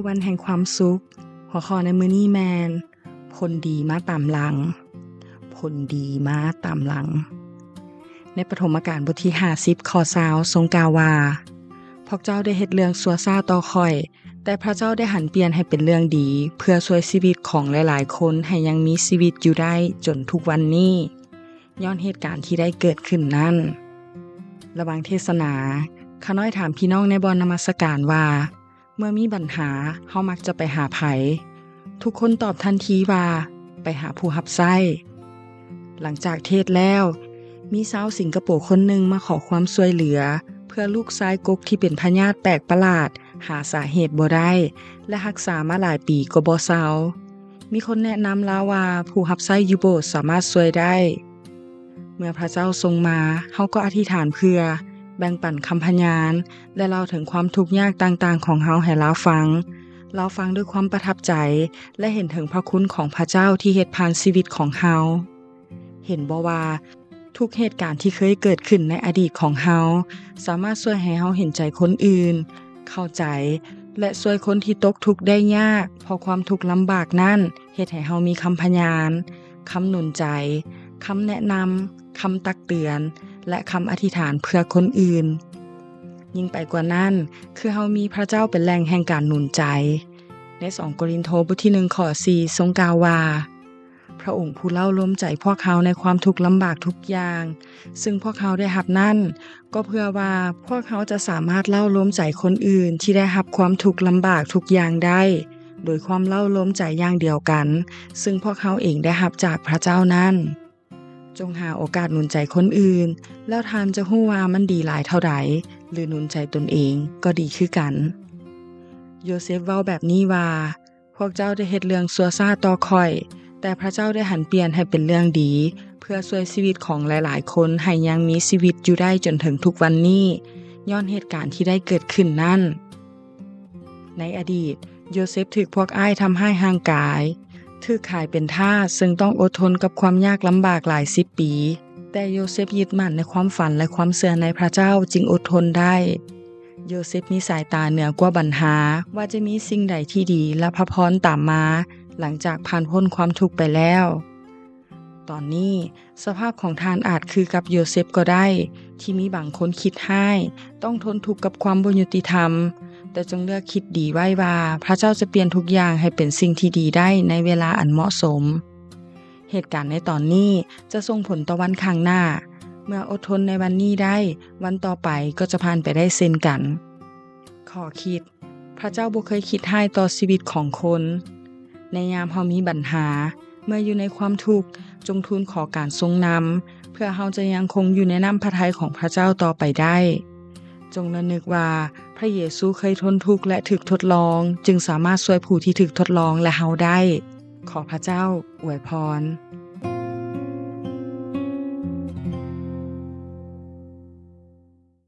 ວັນແຫ່ງຄວາມສຸກ. ຫົວຂໍ້ໃນມື້ນີ້ແມ່ນ ຜົນດີມາຕາມຫຼັງ. ຜົນດີມາຕາມຫຼັງ. ໃນປະຖົມມະການບົດທີຫ້າສິບ ຂໍ້ຊາວ ຊົງກ່າວວ່າ, ພວກເຈົ້າໄດ້ເຮັດເລື່ອງຊົ່ວຊ້າຕໍ່ຂ້ອຍ, ແຕ່ພະເຈົ້າໄດ້ຫັນປ່ຽນໃຫ້ເປັນເລື່ອງດີ, ເພື່ອຊ່ວຍຊີວິດຂອງຫຼາຍໆຄົນໃຫ້ຍັງມີຊີວິດຢູ່ໄດ້ຈົນທຸກວັນນີ້, ຍ້ອນເຫດການທີ່ໄດ້ເກີດຂຶ້ນນັ້ນ. ລະຫວ່າງເທດສະໜາ, ຂ້ານ້ອຍຖາມພີ່ນ້ອງໃນບ່ອນນະມັດສະການວ່າ, ເມື່ອມີບັນຫາ, ເຮົາມັກຈະໄປຫາໃຜ? ທຸກຄົນຕອບທັນທີວ່າ, ໄປຫາຜູ້ຮັບໃຊ້. ຫຼັງຈາກເທດແລ້ວ, ມີຊາວສິງກະໂປຄົນໜຶ່ງມາຂໍຄວາມຊ່ວຍເຫຼືອ ເພື່ອລູກຊາຍກົກທີ່ເປັນພະຍາດແປກປະຫຼາດ, ຫາສາເຫດບໍ່ໄດ້ ແລະ ຮັກສາມາຫຼາຍປີກໍບໍ່ເຊົາ. ມີຄົນແນະນຳລາວວ່າ ຜູ້ຮັບໃຊ້ຢູ່ໂບດສາມາດຊ່ວຍໄດ້. ເມື່ອພະເຈົ້າຊົງມາ, ເຮົາກໍອະທິຖານເພື່ອ, ແບ່ງປັນຄຳພະຍານ ແລະ ເລົ່າເຖິງຄວາມທຸກຍາກຕ່າງໆຂອງເຮົາໃຫ້ລາວຟັງ. ລາວຟັງດ້ວຍຄວາມປະທັບໃຈ ແລະ ເຫັນເຖິງພະຄຸນຂອງພະເຈົ້າທີ່ເຮັດຜ່ານຊີວິດຂອງເຮົາ. ເຫັນບໍ່ວ່າ ທຸກເຫດການທີ່ເຄີຍເກີດຂຶ້ນໃນອະດີດຂອງເຮົາ ສາມາດຊ່ວຍໃຫ້ເຮົາເຫັນໃຈຄົນອື່ນ, ເຂົ້າໃຈ ແລະ ຊ່ວຍຄົນທີ່ຕົກທຸກໄດ້ຍາກ ເພາະຄວາມທຸກລຳບາກນັ້ນເຮັດໃຫ້ເຮົາມີຄຳພະຍານ, ຄຳໜູນໃຈ, ຄຳແນະນຳ, ຄຳຕັກເຕືອນ ແລະ ຄຳອະທິຖານເພື່ອຄົນອື່ນ. ຍິ່ງໄປກວ່ານັ້ນ, ຄືເຮົາມີພະເຈົ້າເປັນແຫຼ່ງແຫ່ງການໜູນໃຈ. ໃນສອງໂກລິນໂທບົດທີໜຶ່ງ ຂໍ້ສີ່ ຊົງກ່າວວ່າ, ພະອົງຜູ້ເລົ່າລົມໃຈພວກເຮົາໃນຄວາມທຸກລຳບາກທຸກຢ່າງ ຊຶ່ງພວກເຮົາໄດ້ຮັບນັ້ນ, ກໍເພື່ອວ່າພວກເຮົາຈະສາມາດເລົ່າລົມໃຈຄົນອື່ນທີ່ໄດ້ຮັບຄວາມທຸກລຳບາກທຸກຢ່າງໄດ້ ໂດຍຄວາມເລົ່າລົມໃຈຢ່າງດຽວກັນ ຊຶ່ງພວກເຮົາເອງໄດ້ຮັບຈາກພະເຈົ້ານັ້ນ. ຈົ່ງຫາໂອກາດໜູນໃຈຄົນອື່ນ, ແລ້ວທ່ານຈະຮູ້ວ່າມັນດີຫຼາຍເທົ່າໃດ, ຫຼື ໜູນໃຈຕົນເອງກໍດີຄືກັນ. ໂຢເຊັບເວົ້າແບບນີ້ວ່າ, ພວກເຈົ້າໄດ້ເຮັດເລື່ອງຊົ່ວຊ້າຕໍ່ຂ້ອຍ, ແຕ່ພະເຈົ້າໄດ້ຫັນປ່ຽນໃຫ້ເປັນເລື່ອງດີ, ເພື່ອຊ່ວຍຊີວິດຂອງຫຼາຍໆຄົນໃຫ້ຍັງມີຊີວິດຢູ່ໄດ້ຈົນເຖິງທຸກວັນນີ້, ຍ້ອນເຫດການທີ່ໄດ້ເກີດຂຶ້ນນັ້ນ. ໃນອະດີດ, ໂຢເຊັບຖືກພວກອ້າຍທຳຮ້າຍຮ່າງກາຍ, ຖືກຂາຍເປັນທາດ, ເຊິ່ງຕ້ອງອົດທົນກັບຄວາມຍາກລຳບາກຫຼາຍສິບປີ. ແຕ່ໂຢເຊັບຍຶດໝັ້ນໃນຄວາມຝັນ ແລະ ຄວາມເຊື່ອໃນພະເຈົ້າ, ຈຶ່ງອົດທົນໄດ້. ໂຢເຊັບມີສາຍຕາເໜືອກວ່າບັນຫາ, ວ່າຈະມີສິ່ງໃດທີ່ດີ ແລະ ພະພອນຕາມມາ ຫຼັງຈາກຜ່ານພົ້ນຄວາມທຸກໄປແລ້ວ. ຕອນນີ້, ສະພາບຂອງທ່ານອາດຄືກັບໂຢເຊັບກໍໄດ້, ທີ່ມີບາງຄົນຄິດຮ້າຍ, ຕ້ອງທົນທຸກກັບຄວາມບໍ່ຍຸຕິທຳ, ແຕ່ຈົ່ງເລືອກຄິດດີໄວ້ວ່າ ພະເຈົ້າຈະປ່ຽນທຸກຢ່າງໃຫ້ເປັນສິ່ງທີ່ດີໄດ້ໃນເວລາອັນເໝາະສົມ. ເຫດການໃນຕອນນີ້ຈະສົ່ງຜົນຕໍ່ວັນຂ້າງໜ້າ. ເມື່ອອົດທົນໃນວັນນີ້ໄດ້, ວັນຕໍ່ໄປກໍຈະຜ່ານໄປໄດ້ເຊັ່ນກັນ. ຂໍ້ຄິດ, ພະເຈົ້າບໍ່ເຄີຍຄິດຮ້າຍຕໍ່ຊີວິດຂອງຄົນ. ໃນຍາມເຮົາມີບັນຫາ, ເມື່ອຢູ່ໃນຄວາມທຸກ, ຈົ່ງທູນຂໍການຊົງນຳ, ເພື່ອເຮົາຈະຍັງຄົງຢູ່ໃນນ້ຳພະໄທຂອງພະເຈົ້າຕໍ່ໄປໄດ້. ຈົ່ງລະນຶກວ່າ ພະເຢຊູເຄີຍທົນທຸກ ແລະ ຖືກທົດລອງ, ຈຶ່ງສາມາດຊ່ວຍຜູ້ທີ່ຖືກທົດລອງ ແລະ ເຮົາໄດ້. ຂໍພະເຈົ້າອວຍພອນ.